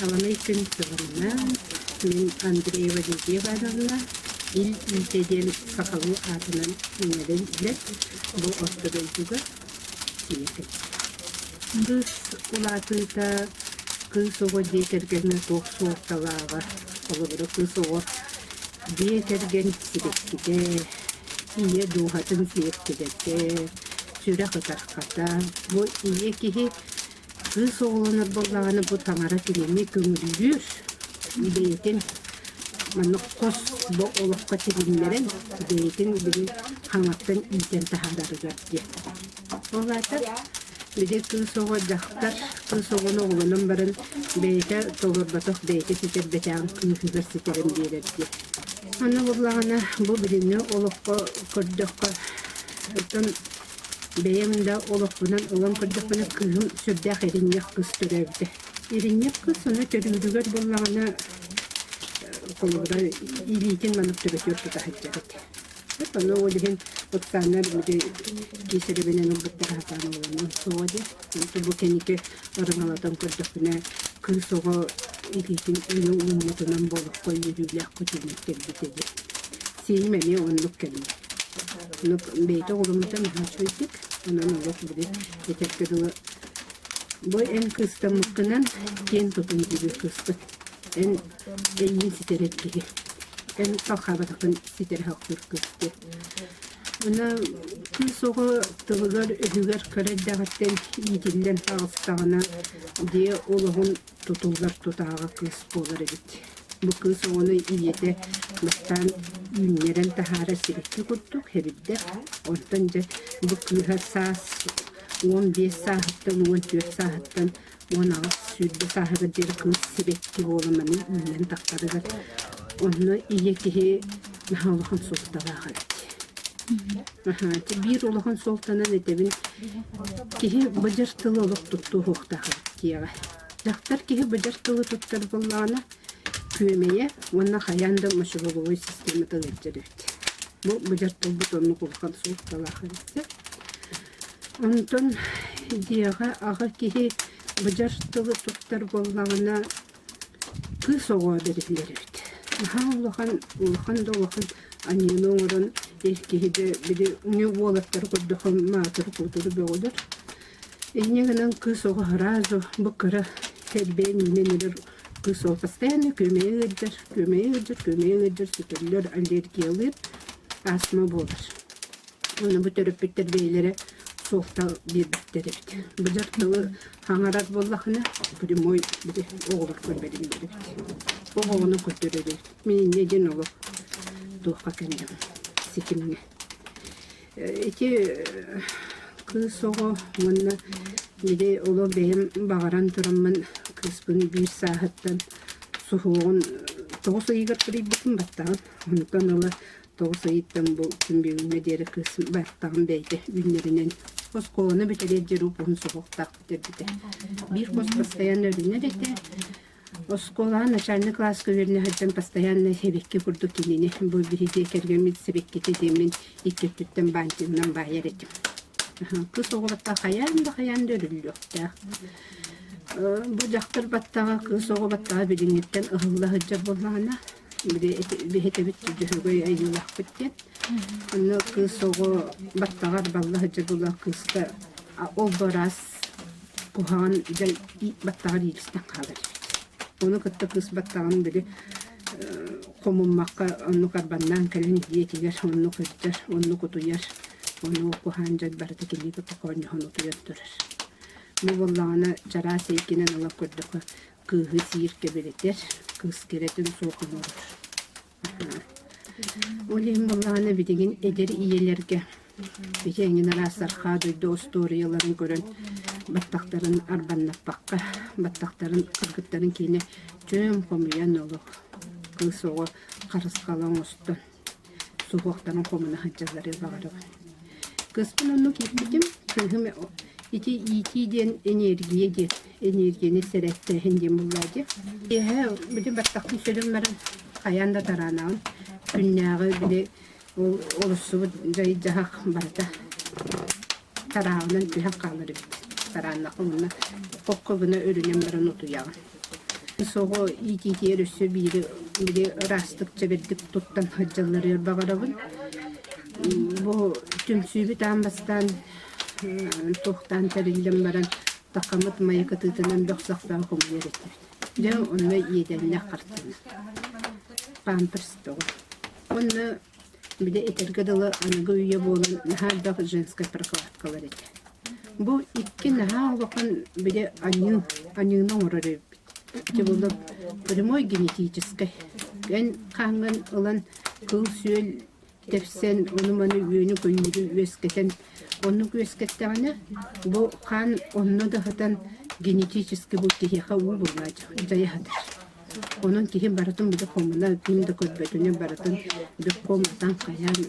Аламай күн сыламынан мин Андреева Лидия Ивановна Ил Иитэ диэн сахалыы аатынан иҥэриллэр бу орто дойдуга тиийэ кэлбит. Кыыс улаатыыта кыыс оҕо дьиэ кэргэҥҥэ туох суолталааҕа, холобура кыыс оҕо дьиэ кэргэн сибэккитэ, ийэ дууһатын сиэртибэтэ, сүрэх ытархата. Бу ийэ киһи кыыс оҕолонор буоллаҕына бу таҥара кинини көҥүллүүр, бэйэтин маннык хос бу олоххо тилиннэрэн бэйэтин били хаҥаттан иитэн таһаарарыгар диэн. Ол аата били кыыс оҕо дьахтар кыыс оҕону оҕолонон баран бэйэтэ толорботох бэйэтэ ситэрбэтэҕин кыыһыгар ситэрэн биэрэр диэн. Аны буоллаҕына бу билиҥҥи олоххо көрдөххө оттон бэйэм да олохпунан ылан көрдөхпүнэ кыыһым сүрдээх иринньэх кыыс төрөөбүтэ. Иринньэх кыыс ону төрүүрүгэр буоллаҕына холобура илиитин маннык төбөтүгэр тута сылдьар этэ. Ону ол иһин Оксана били киисэлэбинэн ылбыттара сатаан оҕолонуон суоҕа диэн. Онтон бу кэнники ырыҥалатан көрдөхпүнэ, кыыс оҕо илиитин өрө ууммутунан болоххо үөрүүлээх көтүүнэн кэлбитэ диэн. Сиэним эмиэ оннук кэллэ. Оннук бэйэтэ оҕоломмута наһаа үчүгэйдик. Онон олох били этэргэ дылы бу эн кыыстаммыккынан киэн тутун диир кыыспыт. Эн эйиин ситэрэр киһи. Эн салхаабатаххын ситэрэ сатыыр кыыс диэн. Уонна кыыс оҕо тылыгар-өһүгэр кыра эрдэҕиттэн иитиллэн таҕыстаҕына дьиэ олоҕун тутуллар тутааҕа кыыс буолар эбит. Бу кыыс оҕону ийэтэ бастаан үүннэрэн таһаарар сибэкки курдук эбирдэх. Онтон дьэ бу кыыһа саас 15 сааһыттан 14 сааһыттан 18 20 сааһыгар диэри кыыс сибэкки буолан маны үүнэн тахсарыгар онно ийэ киһи наһаа улахан суолталаах эбит. Аһаа, биир улахан суолтанан этэбин киһи быдьар тылы олох туттуохтаах эбит диэҕэ. Дьахтар киһи быдьар тылы туттар буоллаҕына күөмэйэ уонна хайаан да мочеволовой системата ыалдьар эбит. Бу быдьар тылбыт оннук улахан суолталаах эбит. Онтон дьиэҕэ аҕа киһи быдьар тылы туттар буоллаҕына кыыс оҕо бэриллэр эбит. Наһаа улахан, улахан да улахан аньыыны оҥорон эр киһи да били уолаттары көрдөххө маатыры-куутуру бөҕөлөр. Инньэ гынан кыыс оҕо сразу бу кыра кэрбээн үүнэн эрэр кыыс оҕо постоянно күөмэйэ ыалдьар, күөмэйэ ыалдьар, күөмэйэ ыалдьар, сөтөллөр, аллергиялыыр, астма буолар. Уонна бу төрөппүттэр бэйэлэрэ суолта биэрбиттэр эбит. Быдьар тылы хаҥарар буоллахына, прямой били оҕолорго бэриллэр эбит. Оҕону көрдөрөр эбит. Мин инньэ диэн олох туохха кэллим ситимҥэ. Ити кыыс оҕо уонна били олох бэйэм баҕаран тураммын кыыспын биир сааһыттан суһуоҕун 9 ыйыгар кырыйбытым баттаҕын. Онтон ыла 9 ыйыттан бу күн бүгүҥҥэ диэри кыыс баттаҕын бэйэтэ үүннэринэн оскуоланы бүтэриэр диэри уһун суһуохтаах бүтэрбитэ. Биир хос постоянно өрүнэр этэ. Оскуолаҕа начальный класска үөрэнэ сылдьан постоянно сибэкки курдук кинини бу биһиги кэргэммит сибэккитэ диэммин икки өттүттэн бантигынан баайар этим. Кыыс оҕо баттаҕа хайаан да хайаан да өрүллүөхтээх. Бу дьахтар баттаҕа, кыыс оҕо баттаҕа билиҥҥиттэн ыһылла сылдьар буоллаҕына били биһитэбит дьөһөгөй айыылаахпыт диэн. Онно кыыс оҕо баттаҕар балла сылдьар буоллар кыыска ол быраас куһаҕан дьай баттаҕар иилистэн хаалар эбит. Ону кытта кыыс баттаҕын били хомуммакка оннук арбаннаан кэлэн дьиэтигэр оннук сылдьар, оннук утуйар, ону куһаҕан дьон барыта кинини кытта хоонньоһон утуйан турар. Бу буоллаҕына чараас эйгэнэн ыла көрдөххө кыыһы сиир кэбирэтэр, кыыс кэрэтин суох оҥорор. Ол иһин буоллаҕына билигин эдэр ийэлэргэ ити эҥин араас архаа дойду остуоруйаларын көрөн баттахтарын арбаннаппакка, баттахтарын кыргыттарын киинэ чөм хомуйан олох кыыс оҕо харысхала оҥостон суһуохтарын хомуна сылдьаллары баҕарабын. Кыыспын оннук ииппитим. Кыыһым ити иитии диэн энергия диэн энергияны сэрээттээһин диэн буллаа дии. Киэһэ били баттахпын сүрүн баран хайаан да тараанаҕын. Күннээҕи били ол олуссубут дьай-дьаһах барыта тарааҕынан түһэн хаалар эбит. Тарааннахха уонна хоххо гына өрүнэн баран утуйаҕын. Оҕо иитиитигэр өссө биири били ыраастык, чэбэрдик туттан сылдьалларыгар баҕарабын. Бу түмсүүбүт аан бастаан туохтаан тэриллэн баран такамыт мае кытыытынан бөх-сахтаах хомуйар этибит. Дьэ онно иэдэннэх хартыына. Памперс тоҕо. Уонна били этэргэ дылы аныгы үйэ буолан наһаа элбэх женскай прокладкалар этэ. Бу икки наһаа улахан били аньыы, аньыыны оҥорор эбиппит. Ити буолла прямой генетическэй. Эн хааҥҥын ылан кыыл-сүөл тэпсэн, ону-маны үөнү-көйүүрү үөскэтэн, оннук үөскэттэҕинэ, бу хаан онно да сытан генетически бу киһиэхэ уу буллаа дьайа сытар. Онон киһи барытын били хомуна, ким да көрбөтүнэ барытын бүк хомутан хайаан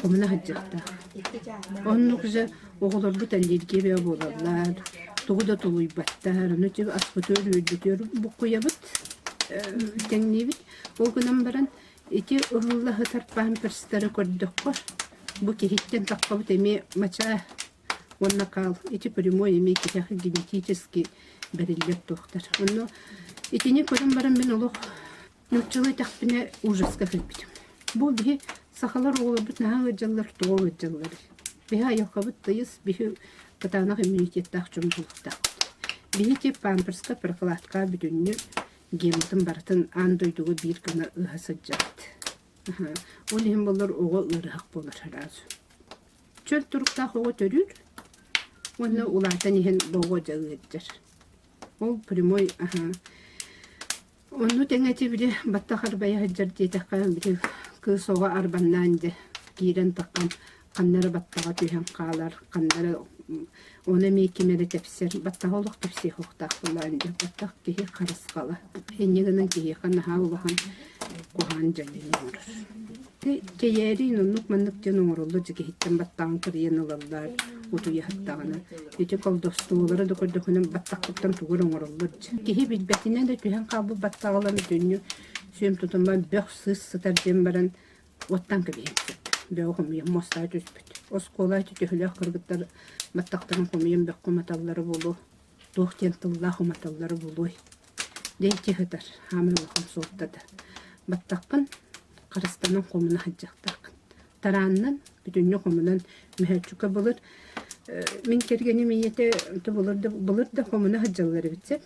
хомуна сылдьыахтаах. Оннук же оҕолорбут аллергия буолаллар, тугу да тулуйбаттар, ону тип аспытыгар үөрбүтүгэр буккуйабыт, тэҥниибит. Ол гынан баран ити ыһылла сытар памперстары көрдөххө, бу киһиттэн таххабыт эмиэ мачаа уонна хаал ити прямой эмиэ киһиэхэ генетически бэриллэр туохтар. Онно итини көрөн баран мин олох нууччалыы этэхпинэ ужаска кэлбитим. Бу биһи сахалар оҕолорбут наһаа ыалдьаллар, тоҕо ыалдьалларый? Биһи айылҕабыт тыйыс, биһи кытаанах иммунитеттаах дьон буолуохтаахпыт. Биһи ити памперска, прокладка бүтүннүү геммытын барытын аан дойдуга биир гына ыһа сылдьабыт. Ол иһин буоллар оҕо ыарыһах буолар сразу. Чөл туруктаах оҕо төрүүр уонна улаатан иһэн оҕо дьэ ыалдьар. Ол прямой аһа Онну тэҥэ ити били баттах арбайа сылдьар диэтэххэ били кыыс оҕо арбаннаан дьэ киирэн таххан ханна эрэ баттаҕа түһэн хаалар, ханна эрэ ону эмиэ ким эрэ тэпсэр. Баттаҕа олох тэпсиэх уохтаах буоллаҕын дьэ баттах киһи харысхала. Инньэ гынан киһиэхэ наһаа улахан куһаҕан дьайыыны оҥорор. Кэйээриин оннук-маннык диэн оҥороллор дьэ киһиттэн баттаҕын кырыйан ылаллар, утуйа сыттаҕына. Ити колдовстволара да көрдөххүнэ баттаххыттан тугу эрэ оҥороллор дьэ. Киһи билбэтинэн да түһэн хаалбыт баттаҕыларын бүтүннүү сүөм тутуммат бөх сыыс сытар диэн баран уоттаан кэбиһэн сөп. Бөҕү хомуйан муостаҕа түспүт. Оскуола ити төһөлөөх кыргыттар баттахтарын хомуйан бөххө уматаллара буолуо, туох диэн тыллаах уматаллара буолуой. Дьэ ити сытар, хааман улахан суолтата. Баттаххын харыстанан хомуна сылдьыахтааххын. Тарааннан, бүтүннүү хомунан мөһөөччүккэ былыр мин кэргэним ийэтэ былыр да былыр да хомуна сылдьаллар эбит сөп.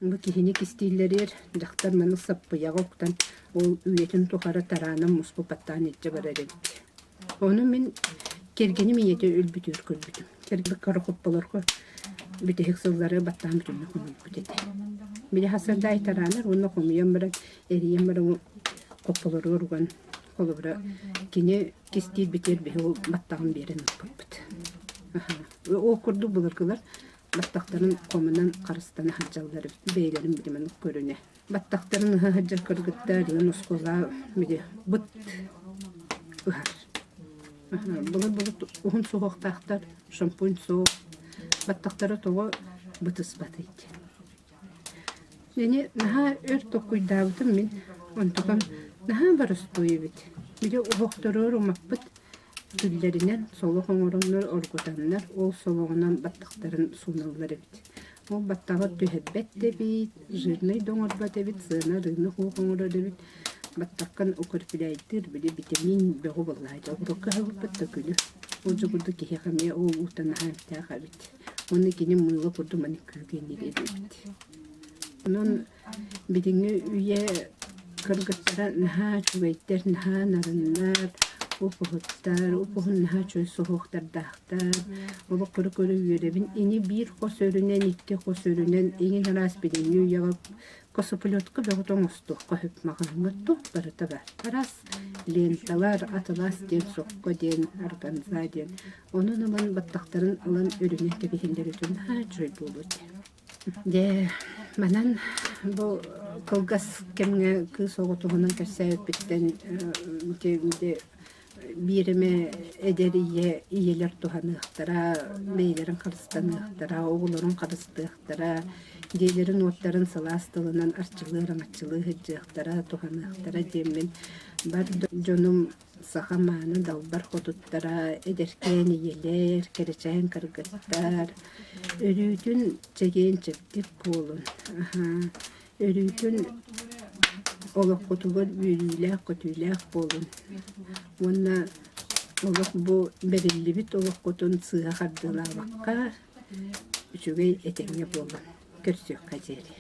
Бу киһини кистииллэригэр дьахтар маны саппыйаҕа уктан ол үйэтин тухары тараанан муспут баттаан илдьэ барар эбит. Ону мин кэргэним ийэтэ өлбүтүгэр көрбүтүм. Кэргэн кыра хопполорго бүтэһик сыллары баттаан бүтүннүү хомуйбут этэ. Били хасырда айтараанар уонна хомуйан баран эрийэн баран хопполоругар уган холобура кини кистиирбитигэр биһи ол баттаҕын биэрэн ыыппыппыт. Ол курдук былыргылар баттахтарын хомунан харыстана сылдьаллар эбит бэйэлэрин билимэн көрүнэ. Баттахтарын ыһа сылдьар кыргыттар ыан оскуола били быт ыһар. Былыр-былыр уһун суһуохтаахтар, шампунь суох, баттахтара тоҕо бытыспатый диэн. Ини наһаа өр толкуйдаабытым мин, онтукам наһаа боростуой эбит. Били оһохторугар умаппыт күллэринэн солох оҥороннор оргутаннар, ол солоҕунан баттахтарын сууналлар эбит. Ол баттаҕы түһэрбэт да эбит, жирнай да оҥорбот эбит, сыана арыыны суох оҥорор эбит. Баттаххын укрепляйдыыр, били витамин бөҕө буоллаҕа. Оҕуруокка аһылыкпыт да күлү. Ол дьэ курдук киһиэхэ эмиэ ол уута наһаа эмтээх эбит. Уонна кини мыыла курдук маннык күүгэнниир эбит. Онон Билиҥҥи үйэ кыргыттара наһаа үчүгэйдэр, наһаа нарыннар, уп-уһуттар, уп-уһун наһаа үчүгэй суһуохтардаахтар. Олох көрө-көрө үөрэбин. Ини биир хос өрүнэн, икки хос өрүнэн иҥин араас билиҥҥи үйэҕэ косоплетка бөҕөтө оҥостуохха сөп маҕаһыыҥҥа туох барыта баар. Араас ленталар, атылаас диэн, сокко диэн, органза диэн. Онон ылан баттахтарын ылан өрүнэн кэбиһэллэр үтүө наһаа үчүгэй буолуо этэ. Дьэ, манан бу кылгас кэмҥэ кыыс оҕо туһунан кэпсээбиппиттэн биир эмэ эдэр ийэ ийэлэр туһаныахтара, бэйэлэрин харыстаныахтара, оҕолорун харыстыахтара, дьиэлэрин-уоттарын сылаас тылынан арчылыы-араҥаччылыы сылдьыахтара, туһаныахтара диэммин бар дьонум Саха мааны далбар хотуттара, эдэркээн ийэлэр, кэрэчээн кыргыттар, өрүүтүн чэгиэн-чэбдик буолун. Аһаа. Өрүүтүн олоххутугар үөрүүлээх-көтүүлээх буолун уонна олох бу бэриллибит олоххутун сыыһа хардыылаабакка үчүгэй этэҥҥэ буолун, көрсүөххэ диэри.